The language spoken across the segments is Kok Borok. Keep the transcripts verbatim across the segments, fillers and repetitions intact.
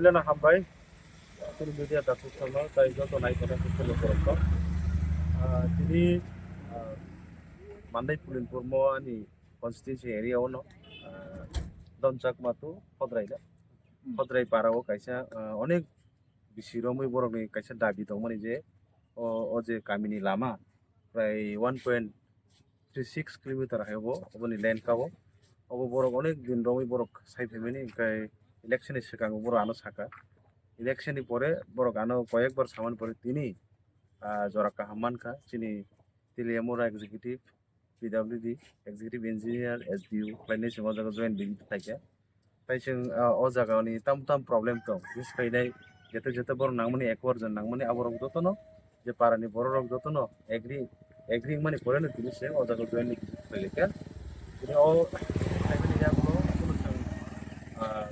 Elena hambai, Tulu Media dakhuk sama, tai joto nai kona khusu lo korokto. Ah, tini, ah, Mandai Pulinpur mo ani constituency area ono, ah, Donchak Matu, Hodrai da. Hmm. Hodrai para o kaisa, ah, onek bisi romwi borokni kaisa dabi tongmani je, o, o je kamini lama prai one point three six kilometer hai obo, oboni lane ka o. Obo borok onek din romwi borok sai phaimani, hwnkhe election ni swkang borok ano saka. Election ni pore borok ano koyekbar samani pore tini, ah, jora kaham mankha chini Teliamura executive, P W D, executive engineer, S D O khlainai chwng o jaga join visit khaikha. Tai chwng, ah, o jaga ni tam tam problem tong, buj khainai, jete jete borok nangmani, accord jon nangmani, aborok jotono je para ni borok rok jotono agree, agree wngmani pore no tini se o jaga join ni khlaikha. Tini o khlaimani yagulo abono chwng, ah,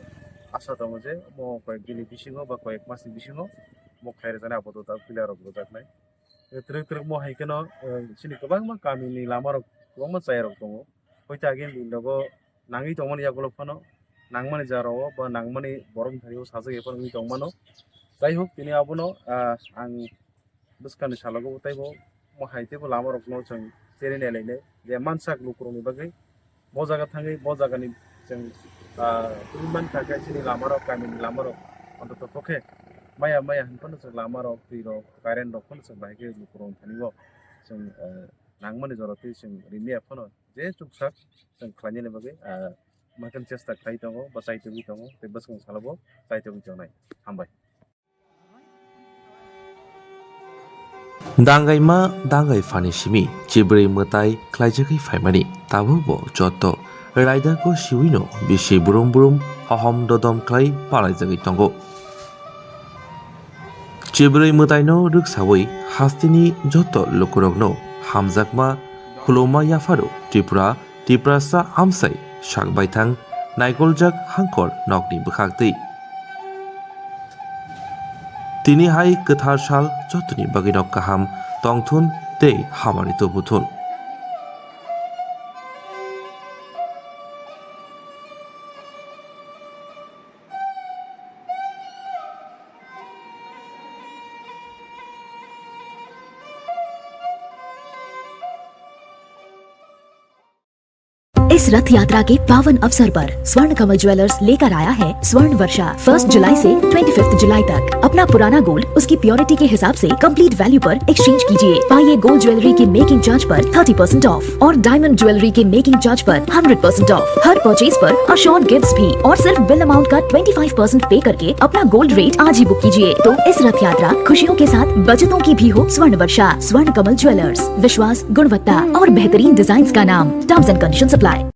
asa tongo je mo koyek din ni bisingo ba koyek mas ni bisingo mo khlai rwjaknai, apato ta pillar rok rwjaknai. Twrwk twrwk mo hai kheno, eh, chini kwbangma kamini lama rok kwbangma chaya rok tongo. Hoite agini nogo nangwi tongmani yagulo phano nangmani jora o ba nangmani borok ni thani o sajagwi phano wngwi tongmano. Jai hok, tini abono, ah, ang bwskangni salogo teibo mo hai teibo lama rokno chwng cherwi nailainai je mansak lukurokni bagwi bo jaga thangwi bo jagani chwng, ah, twi mankha khe chini lama rok, kamini lama rok ontoto kokhe maya maya hwn phano chwng lama rok, twi rok, current rok phano chwng bahai khe lukurokni thani o chwng, ah, nangmani jora twi chwng rimya phano je chuksak chwng khlainani bagwi, ah, makham chesta khlai tongo, ba chai togwi tongo, tei bwskang salobo chai togwi tongnai. Hambai. Dangaima dangai phani simi chibrwi mwtai khlaijagwi phaimani, tabukbo joto raidako siwino bisi brum brum hohom dodom khlai palaijagwi tongo. Chibrwi mwtaino rwksawi hasteni joto lukurokno hamjakma khuluma yapharo Tripura Tiprasa amsai sak baithang naikoljak hangkor nokni bwkhaktwi. Tini hai kwthar sal jotoni bagwino kaham tongthun tei hamari tubuthun. इस रथ यात्रा के पावन अवसर पर स्वर्ण कमल ज्वेलर्स लेकर आया है स्वर्ण वर्षा। फर्स्ट जुलाई से ट्वेंटी फिफ्थ जुलाई तक अपना पुराना गोल्ड उसकी प्योरिटी के हिसाब से कंप्लीट वैल्यू पर एक्सचेंज कीजिए। पाइए गोल्ड ज्वेलरी की मेकिंग चार्ज पर थर्टी परसेंट ऑफ और डायमंड ज्वेलरी के मेकिंग चार्ज पर हंड्रेड परसेंट ऑफ। हर परचेज पर अश्योर्ड गिफ्ट्स भी और सिर्फ बिल अमाउंट का ट्वेंटी फ़ाइव परसेंट पे करके अपना गोल्ड रेट आज ही बुक कीजिए। तो इस रथ यात्रा खुशियों के साथ बचतों की भी हो। स्वर्ण वर्षा, स्वर्ण कमल ज्वेलर्स, विश्वास, गुणवत्ता और बेहतरीन डिजाइन्स का नाम। Terms and conditions apply.